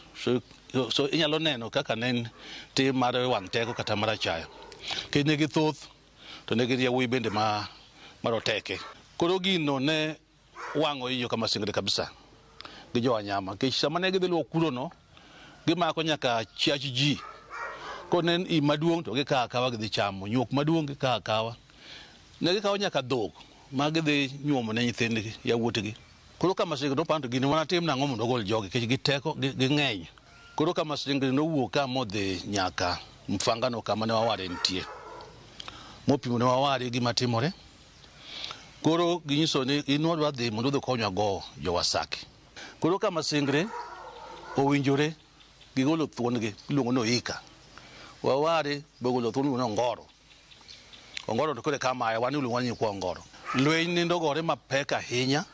So inyalo neno kaka ne en tim mar wang' teko kata mar achaya. Nikech ne githoth to ne gin yawuoyi bende ma maroteke. Koro gino ne wang'o i joka Masingre kabisa gi jo Wanyama. Nikech sama ne gidhi luok kurono, gimako nyaka chiach ji. Koro ne en im maduong' to gikawo akawa gidhi chamo, nyuok maduong' gikawo akawa. Ne gikawo nyaka dhok ma gidhi nyuomo ne nyithindgi, yawuotgi. Koro Kamasingre noparo to gini wanatim nang'o mondo wagol jogi nikech giteko ging'eny. Koro Kamasingre nowuok ka modhi nyaka Mfangano kama ne Waware nitie. Mopimo ne Waware gima timore. Koro ginyiso ni in wadwa dhi mondo udhi ukonywa go jo Wasaki. Koro Kamasingre owinjore gigolo thuon-gi iluongo ni Oika. Waware be ogolo thuon iluongo ni Ongoro. Ongoro to koro e kama wan iluongo ni nyikwa Ongoro. Lweny nende ogore mapek ahinya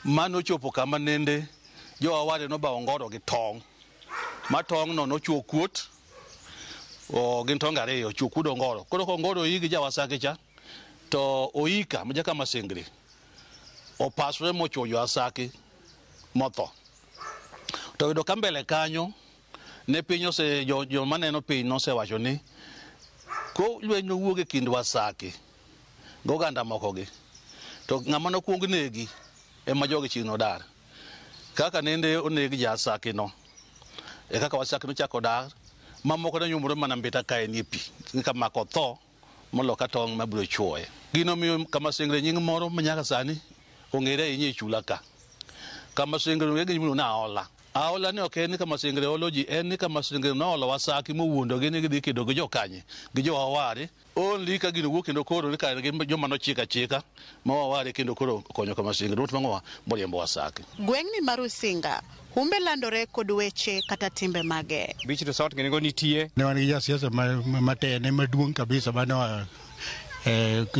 manochopo kama nende jo Waware nobawo Ongoro gi tong'. Ma tong' no nochuo kuot, gin tong' ariyo, ochuo kuod Ongoro. Koro ka Ongoro oii gi ja Wasaki cha, to Oika ma jaka Masingri opasore mochuo jo Wasaki motho. To oyudo ka mbele kanyo ne piny ose joma neno piny nosewacho ni ko lweny nowuok e kind Wasaki gi oganda moko gi, to ng'ama nokwong negi ema jogi chieng' nodar. Kaka nende oneg ja Wasaki no, e kaka Wasaki nochako dar, mamoko ne nyumore mana mbita ka en e pi, ka mako tho molo ka tong' mabiro chuoye. Gino miyo Kamasingre nying moro ma nyaka sani ong'ere ahinya e chula ka. Kamasingre ong'ere gi nying miluongo ni Aola. Aola ni ok en ni Kamasingre olo ji, en ni Kamasingre noolo Wasaki mowuondogi ni gidhi kedo gi jokanye, gi jo Waware. Only ka gino wuok kendo koro ni kare gin joma nochiko achika ma Waware kendo koro okonyo Kamasingre motimo ang'owa moriembo Wasaki. Gweng'ni mar Rusinga, humbe landore kod weche kata timbe mage. Beach resort gini go nitie. Ne wan gi jasiasa matene maduong' kabisa mane oa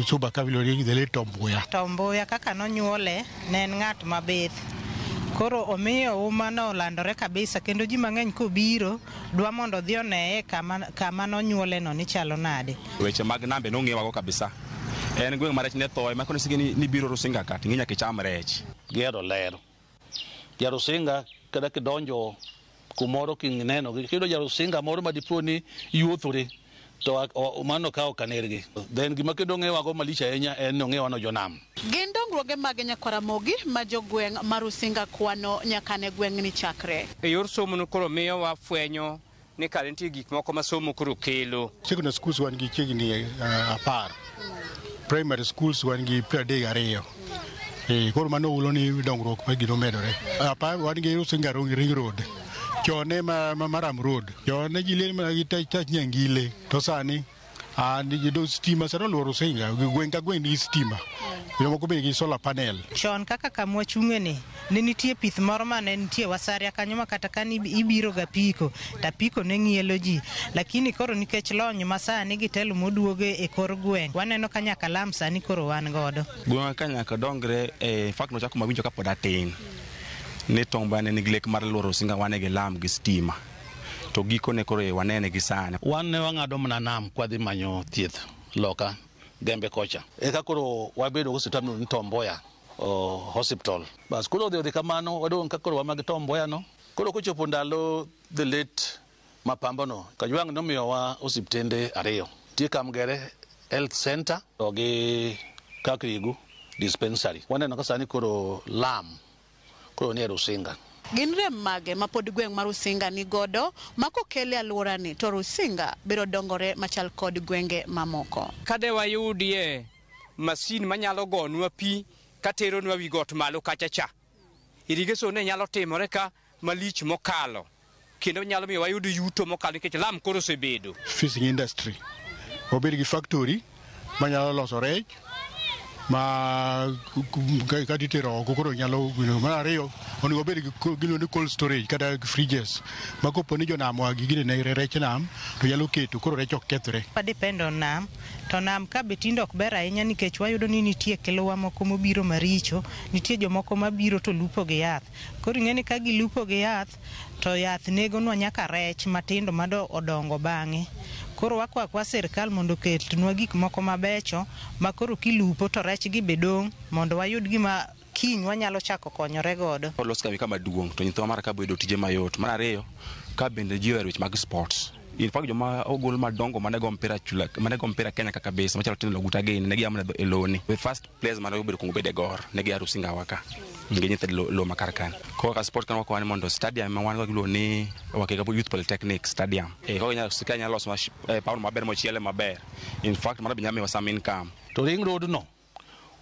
Suba ka iluongo ni the late Tom Mboya. Tom Mboya kaka nonyuole ne en ng'at mabith. Koro omiyo uma no olandore kabisa kendo ji mang'eny kobiro dwa mondo odhi oneye kama nonyuole no ni chalo nade. Weche mag nambe nong'ewago kabisa. En gweng' ma rech ne thoe, ma kono ni biro Rusinga ka, ting'e nyaka icham rech. Gihero ler. Ja Rusinga kata kidonjo kumoro kineno, kiyudo ja Rusinga moro ma dipo ni yuothore, to mano ka ok anergi. Then gima kendo ong'ewago malich ahinya en ni ong'ewa no jonam. Gin dongruoge mage nyakwar Ramogi ma jogweng' ma Rusinga kwano nyaka ne gweng'ni chakre? E yor somo no koro miyo wafwenyo ni kare nitie gik moko ma somo koro kelo. Secondary schools wan gi chiegni 10. Primary schools wan gi 32. Koro mano hulo ni dongruok mar gino medore. Apar wan gi Rusinga Ring Road. Chon ne Maram Road. Chon ne ji liel mana gi tach nyangile. To sani yudo stima sani oluoro Rusinga. Gweng' ka gweng' nigi stima. Jomoko be nigi solar panel. Chon kaka kamwa chung'e ni, ne nitie pith moro mane nitie Wasaria kanyo ma kata ka ibiro ga apiko, to apiko ne ng'ielo ji. Lakini koro nikech lony masani gi telo moduogo e kor gweng', waneno ka nyaka lam sani koro wan godo. Gweng'wa ka nyaka dongre, in fact nochako mawinjo kapod atin. Ni Tom Mboya ne nigi lek mar luoro Rusinga wane gi lam gi stima. To gikone koro wanene gi sani. Wan ne wang'ado mana nam kwadhi manyo thieth loka Gembe kocha. Eka koro wabedo gi osiptal miluongo ni Tom Mboya Hospital. Bas koro odhi kamano wadong' ka koro wama gi Tom Mboya no. Koro kochopo ndalo the late Mapambo no, Kajwang' nomiyowa osiptende 2. Nitie Kamgere Health Center to gi Kakrigu Dispensary. Waneno ka sani koro lam koro nie Rusinga. Gin rem mage ma pod gweng' mar Rusinga ni godo ma kokele alworani to Rusinga biro dongore machal kod gwenge mamoko. Kade wayudie masin manyalo gonwa pi kateronwa wi got malo kacha cha, irrigation ne nyalo timore ka malich mokalo, kendo nyalo miyo wayud yuto mokalo nikech lam koro osebedo. Fishing industry obed gi factory manyalo loso rech ma kata itero oko koro nyalo. Mar ariyo, onego obed gi giluongo ni cold storage kata fridges ma kopo ni jonam oa gi gine ne rech nam to nyalo keto koro rech ok kethre. Wa depend on nam, to nam ka be tinde ok ber ahinya nikech wayudo ni nitie kiluwa moko mobiro maricho, nitie jomoko mabiro to lupo gi yath. Koro ing'e ni ka gilupo gi yath, to yath negonwa nyaka rech matindo mado odongo bang'e. Koro wakwa akwa sirkal mondo oketnwa gik moko mabecho ma koro kilupo to rech gi be dong' mondo wayud gima kiny wanyalo chako konyore godo. Olos kambi kama duong' to nyithiwa mar ka boyudo tije mayot. Mar ariyo, ka bende ji ohero weche mag sports. In fact, joma ogol madongo mane go mpira chula, mane go mpira Kenya kaka kabisa, machalo Tino Oguta gini, ne gia mana e loni. The first players mane obedo kuongo bedo e Gor, ne gia Rusinga waka. Gi nyithind lo ma kar kanyo. Koro ka sport kan wakwa ni mondo stadium ma wan go giluongo ni Wakega Youth Polytechnic Stadium. Koro sirkal nyalo loso paw maber mochiele maber. In fact, mano be nyalo miyowa some income. To ring road no,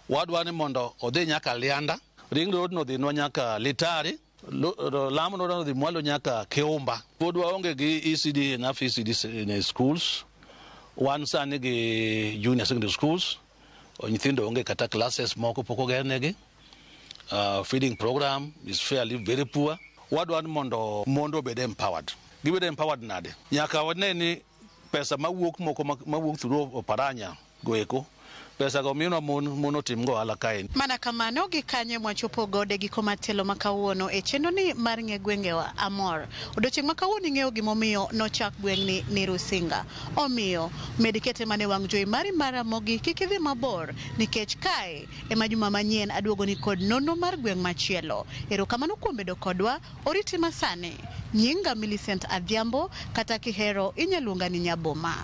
wadwa ni mondo odhi nyaka Lianda, ring road no dhinwa nyaka Litari, lam road no dhi mwalo nyaka Keumba. Pod waonge gi ECD, enough ECD in schools. Wan sani gi junior secondary schools, nyithindo onge kata classes moko pok ogernegi. Feeding program is fairly very poor. Wadwa ni mondo mondo obed empowered. Gibed empowered nade? Nyaka wane ni pesa mawuok moko mawuok through Oparanya goeko, pesa go miyo mon otim go ohala kae. Mana kamano gi kanye mwachopo gode giko mar tielo ma kawuono e chenro ni mar ng'e gwengewa amor. Odiochieng' ma kawuono ing'eyo gimomiyo nochak gweng'ni ni Rusinga. Omiyo med kete mane wang' jowi mari mar Ramogi kik idhi mabor nikech kae ema juma manyien aduogoni kod nonro mar gweng' machielo. Erokamano kuom bedo kodwa, oriti masani. Nyinga Millicent Adhiambo kata kihero inya luonga ni Nyaboma.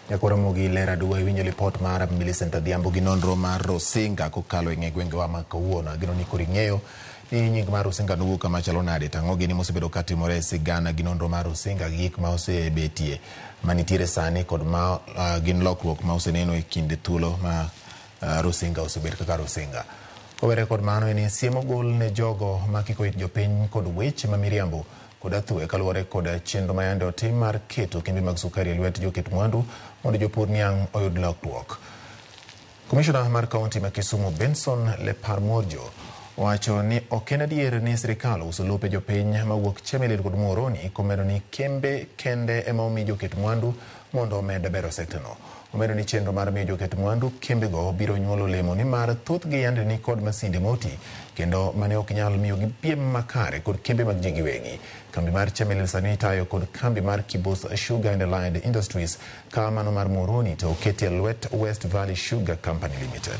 Nyakwaramogi ler aduwa iwinjo lipot mar Millicent Adhiambo gi nonro mar Rusinga kokalo e ng'e gwengewa ma kawuono. Ageno ni koro ing'eyo ni nying mar Rusinga nowuok kama chalo nade, to ang'o gini mosebedo katimore e sigana gi nonro mar Rusinga gi gik ma osebetie manitiere sani kod ma gin lokruok ma oseneno e kinde thuolo ma Rusinga osebet kaka Rusinga. Kowere kod mano en siem ogol ne jogo ma kiko it jopiny kod weche ma miriambo kod athuwe kaluwore kod chenro ma yande otim mar keto kembe mag sukari e lwet joket mwandu mondo jopur niang' oyud lokruok. Komishona mar kaunti ma Kisumu Benson Leparmorjo owacho ni ok en adier ni sirikal uso lope jopiny mawuok Chemelil kod Muhoroni komedo ni kembe kende ema omi joket mwandu mondo omed bero sekta no. Omedo ni chenro mar miyo joket mwandu kembego biro nyuolo olemo nimar thothgi yande ni kod masinde moti kendo mane ok nyal miyogi piem makare kod kembe mag ji giwegi. Kambi mar Chemelil sani itayo kod kambi mar Kibos Sugar and Allied Industries ka mano mar Muhoroni to oketi e lwet West Valley Sugar Company Limited.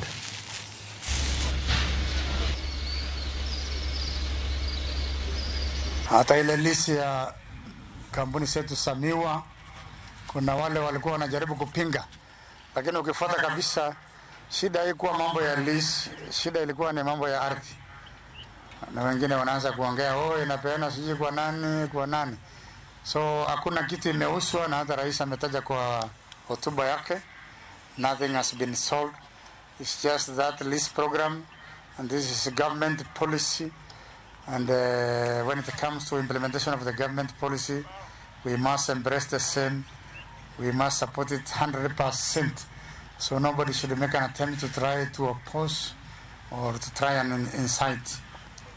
Hata ile lisi ya kampuni zetu Samiwa, kuna wale walikuwa wanajaribu kupinga, lakini ukifuata kabisa, shida haikuwa mambo ya lease, shida ilikuwa ni mambo ya ardhi, na wengine wanaanza kuongea oh, inapeana sijui kwa nani kwa nani. So hakuna kitu imeuzwa, na hata rais ametaja kwa hotuba yake, nothing has been sold. It's just that lease program, and this is government policy. And when it comes to implementation of the government policy, we must embrace the same. We must support it 100%. So nobody should make an attempt to try to oppose or to try and incite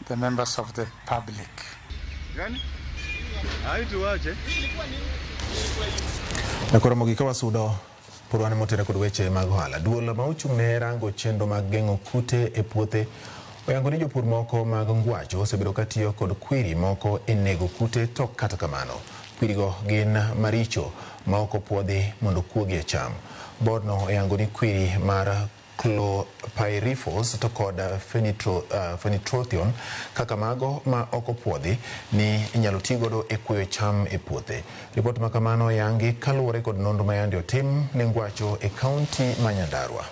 the members of the public. Nakoro ka wasudo pod wan motene kod weche mag ohala. Duol ma ochung' ne rango chenro mag geng'o kute e puothe oyango ni jopur moko mag ngwacho osebedo katiyo kod kwiri moko e nego kute, to kata kamano Kwirigo gin maricho ma ok opuodhi mondo kuogi e cham. Boardno oyango ni kwiri mar chlorpyrifos to kod fenitrothion kaka mago ma ok opuodhi ni inyalo tigodo e kuoyo cham e puothe. Ripot ma kamano oyangi kaluwore kod nonro ma yande otim ne ngwacho e kaunti ma Nyandarua.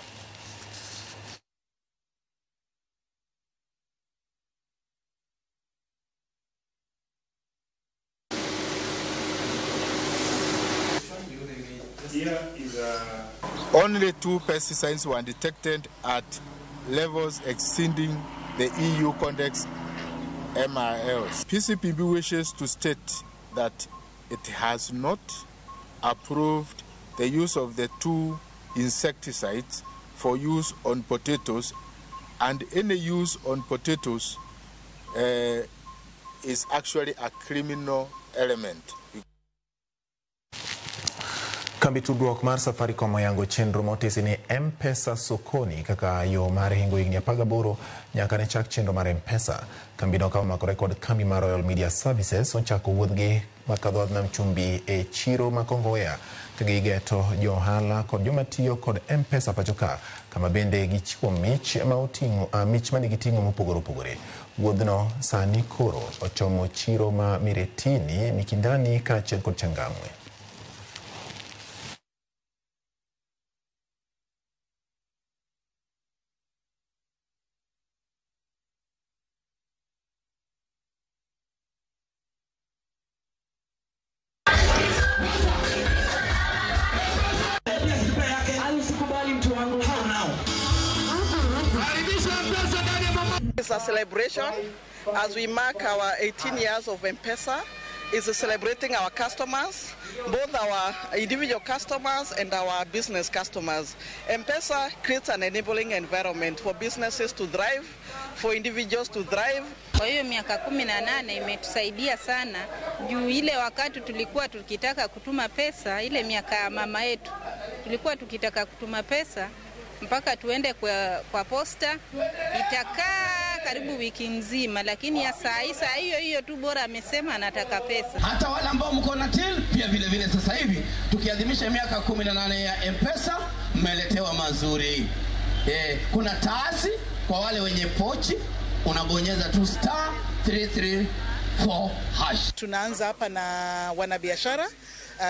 Only 2 pesticides were detected at levels exceeding the EU Codex MRLs. PCPB wishes to state that it has not approved the use of the 2 insecticides for use on potatoes, and any use on potatoes is actually a criminal element. Kambi tudruok mar Safaricom oyango chenro motisi ni M-Pesa Sokoni kaka yo mar hingo higni 18 nyaka ne chak chenro mar M-Pesa. Kambino ka omakore kod kambi mar Royal Media Services ochako wuodhgi makadho nam chumbi e chiro ma Kongowea ka gigeto jo ohala kod joma tiyo kod M-Pesa pacho ka, kama bende gichiwo mich ma oting'o mich mane giting'o mopogore opogore. Wuodhno sani koro ochomo chiro ma Miritini, Mikindani kaachiel kod Changamwe. It's a celebration as we mark our 18 years of M-Pesa. It's celebrating our customers, both our individual customers and our business customers. M-Pesa creates an enabling environment for businesses to thrive, for individuals to thrive. Kwa hiyo miaka 18 imetusaidia sana juu ile wakati tulikuwa tukitaka kutuma pesa, ile miaka ya mama yetu tulikuwa tukitaka kutuma pesa mpaka tuende kwa posta, itakaa karibu wiki nzima, lakini ya saa hiyo hiyo tu bora amesema anataka pesa. Hata wale ambao mko na till pia vile vile sasa hivi tukiadhimisha miaka 18 ya M-Pesa mmeletewa mazuri. Kuna taasi kwa wale wenye pochi, unabonyeza tu *334#. Tunaanza hapa na wanabiashara.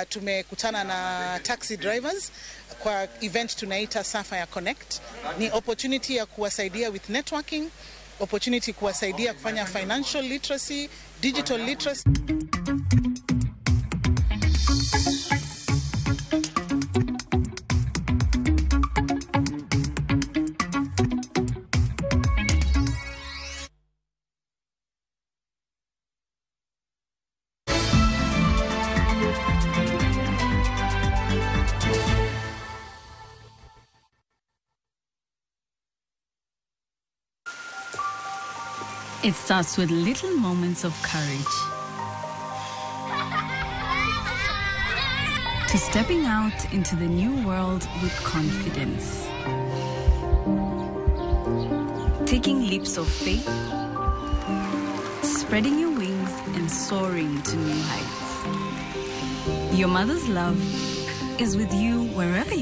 Tumekutana na taxi drivers kwa event tunaita Sapphire Connect. Ni opportunity ya kuwasaidia with networking, opportunity kuwasaidia kufanya financial literacy, digital literacy. It starts with little moments of courage. To stepping out into the new world with confidence. Taking leaps of faith, spreading your wings and soaring to new heights. Your mother's love is with you wherever you